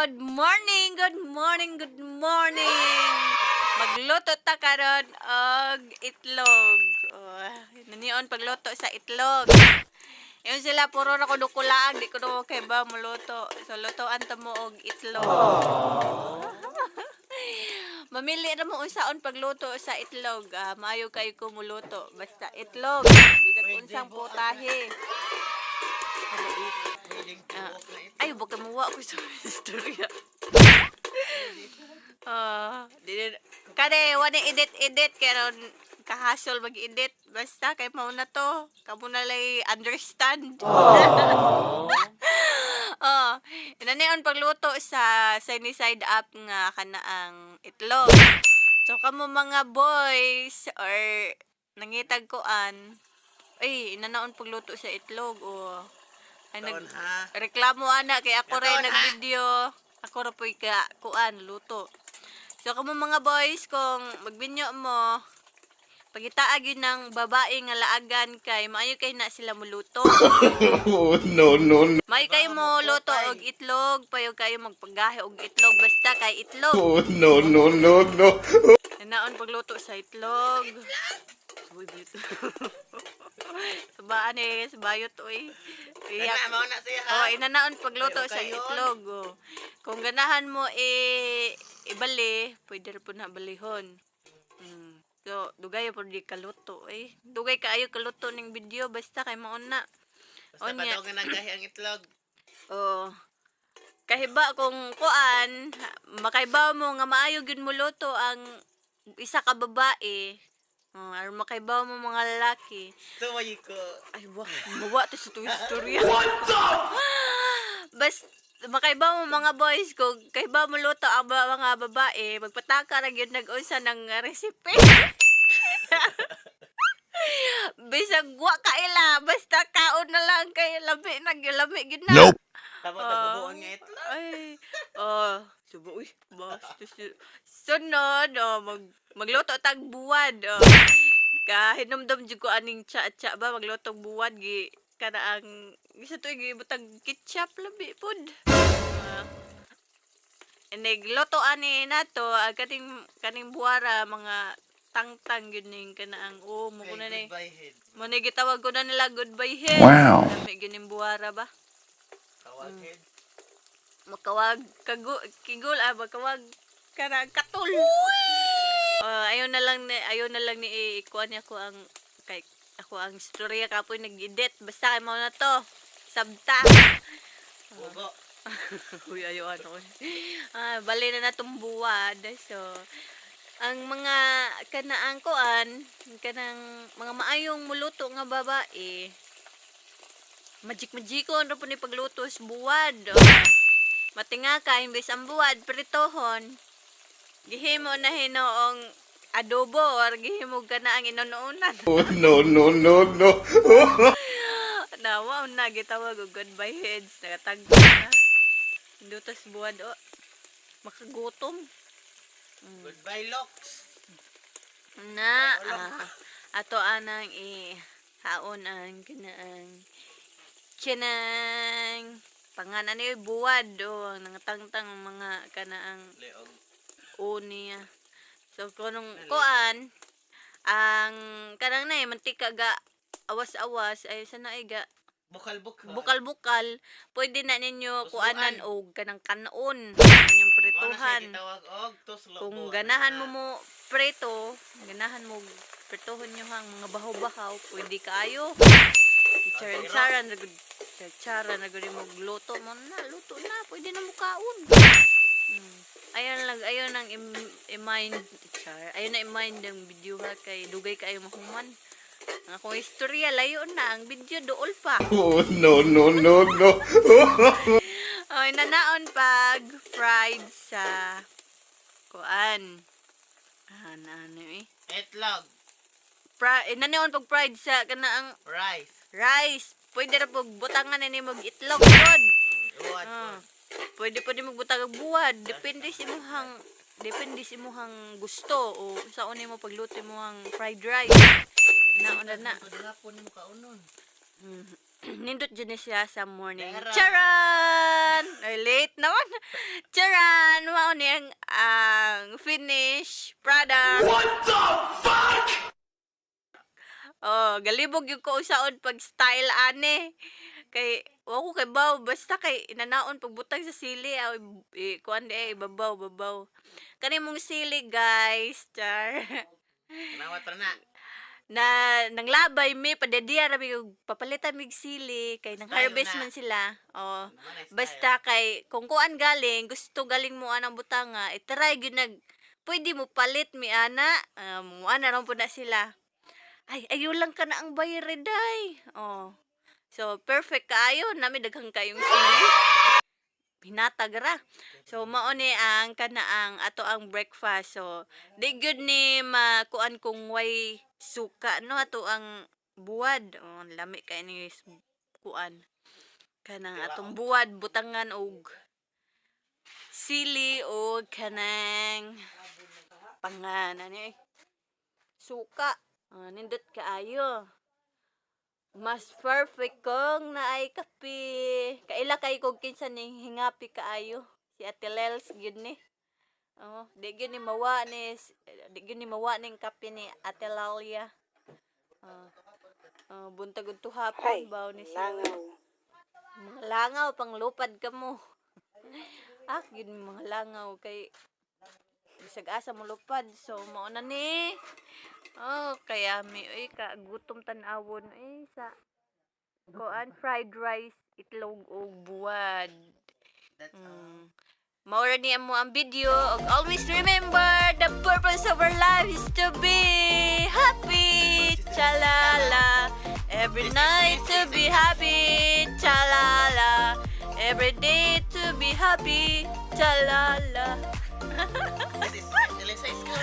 Good morning, good morning, good morning. Magluto ta karon og itlog. Oh, nanion pagluto sa itlog. Yun sila, puro ra ko dukulaag, di ko no kay ba muluto. So lutoan ta mo og itlog. Mamili ra mo unsaon pagluto sa itlog. Ah, maayo kayo ko muluto. Basta itlog. Bisag unsang putahe. Ah, ay, baka muwa ko sa istorya. Ah, di kade wala edit edit karon, kahasol mag-edit, basta kay mao na to, kamo na lay understand. Oh, inanion pagluto sa sunny side up nga kanaang itlog. So kamo mga boys or nangitag kuan, ay, inanaon pagluto sa itlog, oh. Ay, nag Taon, ha? Reklamo ana kay ako rin Katon, ha? Nag-video. Ako ra po'y ka kuan luto. So kamo mga boys, kung magbinyo mo, pagitaag yun ng babae nga laagan kay maayo kay na sila muluto. Oh, no, no, no. Maayo kayo mo luto og itlog, payo kayo magpagahi og itlog, basta kay itlog. Oh, no, no, no, no. Naon pagluto sa itlog. Uy, bito. Sabaan eh, sabayot oy. Iyak. Kana mao na siya, ha. Oh, inanaon pagluto Ayaw sa kayon. itlog. Oh. Kung ganahan mo eh, ibali, pwede ra po na balihon. So, dugay po di kaluto eh. Dugay kaayo kaluto ning video, basta kay mauna. Basta Onya. padong nga nagahi ang itlog. Oh. Kahiba kung kuan, makaibaw mo nga maayo gyud mo luto ang isa ka babae. Oh, aron makaibaw mo mga lalaki. Suway ko. Ay, wah, mawa to sa tuwing istorya. Bas, makaiba mo mga boys, kung kaiba mo luto ang mga babae, magpataka ra gyud nag-unsa ng recipe. Bisag wa kaila, basta kaon na lang kay lami na gyud, lami gyud na. Nope. Tama Ah. ta bubuon nga itlog. Ay, oh, subo, uy, basta sunod, oh, magluto tag buwad, oh. Kahinumdum jud ko aning tsa-tsa ba, magluto buwad, gi, kana ang, isa to, gibutang ketchup, labi pod. Ah. Nagluto ani nato, ah, kaning buwara, mga tangtang yun ning kanaang, oh, mo ko na ni, Goodbye head. mo ni gitawag ko na nila goodbye head. Wow. Lami gyud ning buwara ba? Tawag head. Makawag kagu kigol, ah, makawag kanang katul. Ah, ayaw na lang ni ikuan niya ako ang kay ako ang istorya kapoy nag-edit, basta kay mao na to. Sabta. Bugo. Uy, ayaw ano. Ah, bali na natong buwad. So, ang mga kanaang kuan, kanang mga maayong muluto nga babae, magic magikon ra po ni pagluto sa buwad. Oh. Matinga ka, imbes ang buwad, pritohon. Gihimo na hinoong adobo or gihimo ka na ang inununan. Oh, no, no, no, no. Na, wow na, gitawag og goodbye heads. Nakatagpo na. Hindutas buwad, oh. Makagutom. Goodbye locks. Na, ah, ato anang i haon ang kinaang kinang pangalan ni buwad, oh, nangatangtang ang mga kanaang Leog. Niya. So kunong kuan ang kanang na mantika ga awas-awas ay sa naay ga Bukal-bukal. Bukal-bukal, pwede na ninyo Tusloan. kuanan og kanang kanon inyong Mao na siya prituhan. gitawag og tuslo. Kung buwan ganahan na. mo mo preto, ganahan mo pretohon nyo hang mga bahaw-bahaw, pwede kaayo. Charan-charan na gud, charan na gud mo luto mo na, luto na, pwede na mo kaon. Ayun lang, ayun ang i-mind, char. Ayun na i-mind ang video ha kay dugay kaayo mahuman. Ang akong istorya layo na, ang video dool pa. Oh, no, no, no, no. Ay, nanaon pag fried sa kuan. Ah, na ano eh. Itlog. Eh, nanaon pag fried sa kanaang Rice. Rice. Pwede ra pag butangan na ni mag itlog pod. Buwad. Ah. Pwede pa din magbutang og buwad. Depende sa imuhang gusto o sa unay mo pagluto imong fried rice. Naon na na. Hapon mo kaunon. Nindot jud ni siya sa morning. Charan! Charan! Ay, late naman. Charan! Mao ni ang finish product. What the fuck? Oh, galibog yung ko usaon pag style ane. Kay wa ko kay baw basta kay inanaon pagbutang sa sili aw kuan di ay babaw babaw. Kani mong sili, guys, char. Nawat ra na. Na nanglabay mi padadiya ra mi og papalitan mig sili kay nang Style harvest na. man sila. Oh. Naman ay style. Basta kay kung kuan galing, gusto galing mo anang butanga, i-try gyud nag pwede mo palit mi ana. Ana ron po na sila. Ay, ayo lang ka na ang bayre day. Oh. So perfect kaayo nami daghang kayong sili. Hinatag ra. So mao ni ang kanaang ato ang breakfast. So di gyud ni makuan kung way suka no ato ang buwad. Oh, lami kay ni kuan. Kanang atong buwad butangan og sili o kanang pangan ani eh. Suka. Ah, nindot kaayo. Mas perfect kung naay kape. Kaila kay kog kinsa ning hingapi kaayo. Si Ate Lels gyud ni. Oh, di gyud ni mawa ni di gyud ni mawa ning kape ni Ate Lalia. Oh. Oh, buntag udto hapon baw ni siya. Mga langaw panglupad ka mo. Ah, gyud ni mga langaw kay bisag asa mo lupad. So mao na ni. Oh, kaya mi oy ka gutom tan-awon eh sa kuan fried rice, itlog ug buwad. That's all. Mao ra ni mo ang video ug always remember, the purpose of our life is to be happy. Chalala. Every night to be happy. Chalala. Every day to be happy. Chalala. This is Miss Elisa Isko.